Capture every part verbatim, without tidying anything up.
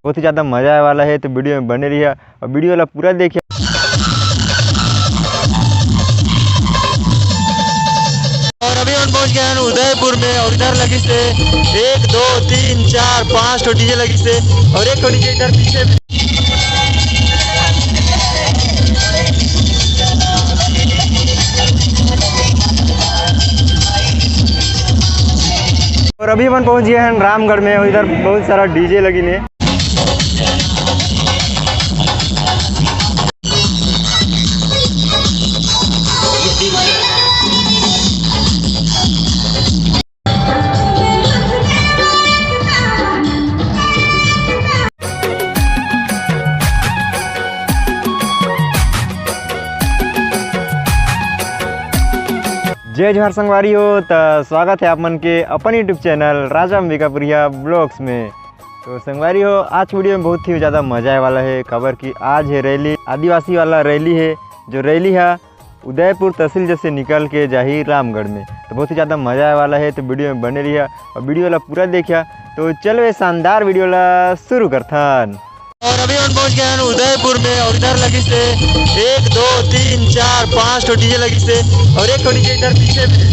बहुत ही ज्यादा मजा आए वाला है, तो वीडियो में बने रहिए और वीडियो ला पूरा देखिए। और अभी हम पहुंच गए हैं उदयपुर में, और इधर लगी से एक, दो, तीन, चार, पांच ठो डीजे लगी से, और एक ठो डीजे इधर पीछे भी। और अभी हम पहुंच गए हैं रामगढ़ में, और इधर बहुत सारा डीजे लगी ने। जय जोहार संगवारी हो, त स्वागत है आप मन के अपन YouTube चैनल राजा अंबिकापुरिया ब्लॉग्स में। तो संगवारी हो, आज वीडियो में बहुत ही ज़्यादा मजा आए वाला है, काबर कि आज है रैली, आदिवासी वाला रैली है, जो रैली है उदयपुर तहसील जैसे निकल के जाही रामगढ़ में, तो बहुत ही ज़्यादा मजा आए वाला है। तो वीडियो में बने रहिए और वीडियो ला पूरा देखिए। तो चलो, ये शानदार वीडियो ला शुरू करथन। और अभी हम पहुंच गए हैं उदयपुर में, और इधर लगी से एक, दो, तीन, चार, पांच ठो डीजे लगी से, और एक ठो डीजे इधर पीछे भी।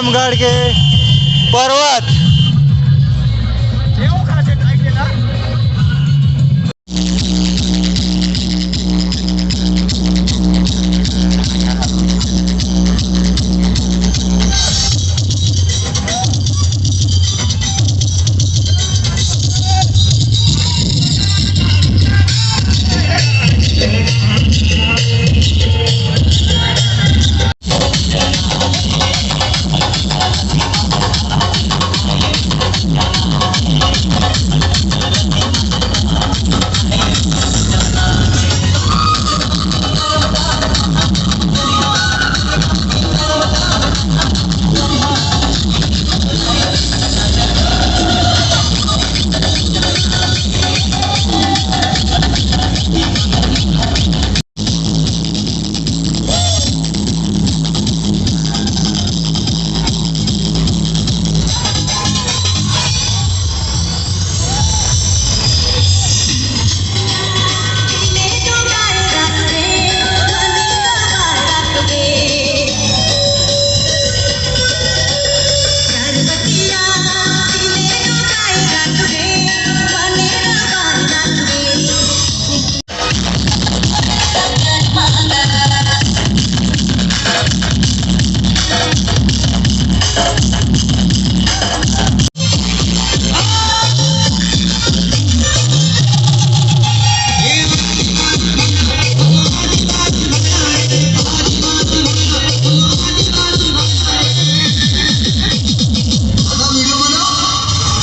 रामगढ़ के पर्वत।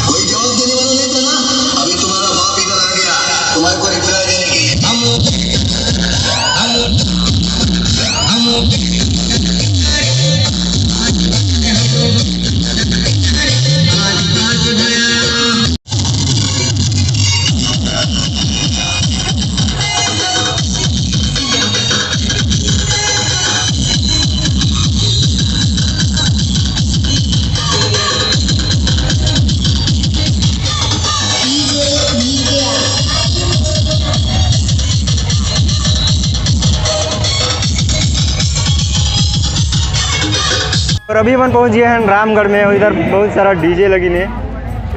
कोई जवाब देने वाला नहीं था ना, अभी तुम्हारा बाप इधर आ गया तुम्हारे को रिप्लाई देने के लिए। और अभी हमन पहुंच गए हैं रामगढ़ में। इधर बहुत सारा डीजे लगिन हे।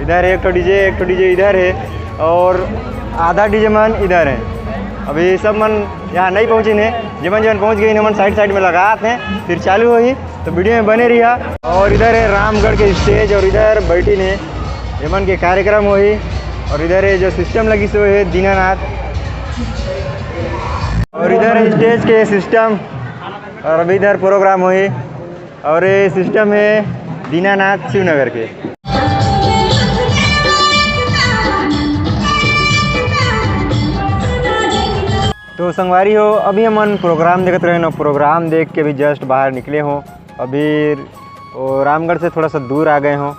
इधर एक ठो डीजे, एक ठो डीजे इधर हे और आधा डीजे मन इधर हे। अभी सब मन यहाँ नहीं पहुँचिन हे। जेमन जेमन पहुँच गइन हे, ओमन साइड साइड में लगात हे, फिर चालू होही, तो वीडियो में बने रहिहा। और इधर हे रामगढ़ के स्टेज और इधर बैठिन हे, एमन के कार्यक्रम होही। और इधर हे जो सिस्टम लगिस हे दीनानाथ, और इधर हे स्टेज के सिस्टम, और अभी इधर प्रोग्राम होही। और ये सिस्टम हे दीनानाथ शिवनगर के। तो संगवारी हो, अभी हमन प्रोग्राम देखत रहेन, प्रोग्राम देख के अभी जस्ट बाहर निकले हों। अभी वो रामगढ़ से थोड़ा सा दूर आ गए हों,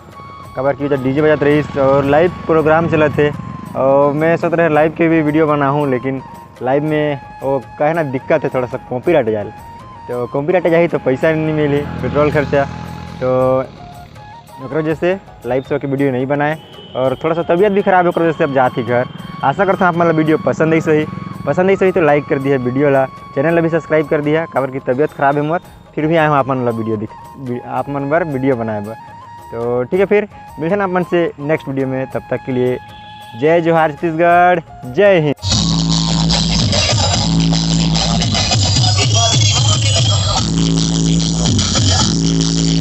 काबर कि उधर डीजे बजत रहिस और लाइव प्रोग्राम चलत हे। और मैं सोच रहे लाइव के भी वीडियो बनाहूँ, लेकिन लाइव में वो कहे ना दिक्कत हे, थोड़ा सा कॉपीराइट जाए, तो कॉपीराइट जाही तो पैसा नहीं मिली, पेट्रोल खर्चा। तो ओकर वजह से लाइव शो के वीडियो नहीं बनाए और थोड़ा सा तबीयत भी खराब हे, ओकर वजह से अब जात ही घर। आशा करता हूँ आप मन ला वीडियो पसंद आइस होही। पसंद आइस होही तो लाइक कर दिहा वीडियो ला, चैनल ला भी सब्सक्राइब कर दिहा, काबर कि तबीयत खराब हे मोर, फिर भी आए हूँ आप मन ला वीडियो दिख, आप मन बर वीडियो बनाए बर। तो ठीक है, फिर मिलते हैं आप मन से नेक्स्ट वीडियो में। तब तक के लिए जय जोहार छत्तीसगढ़, जय हिंद।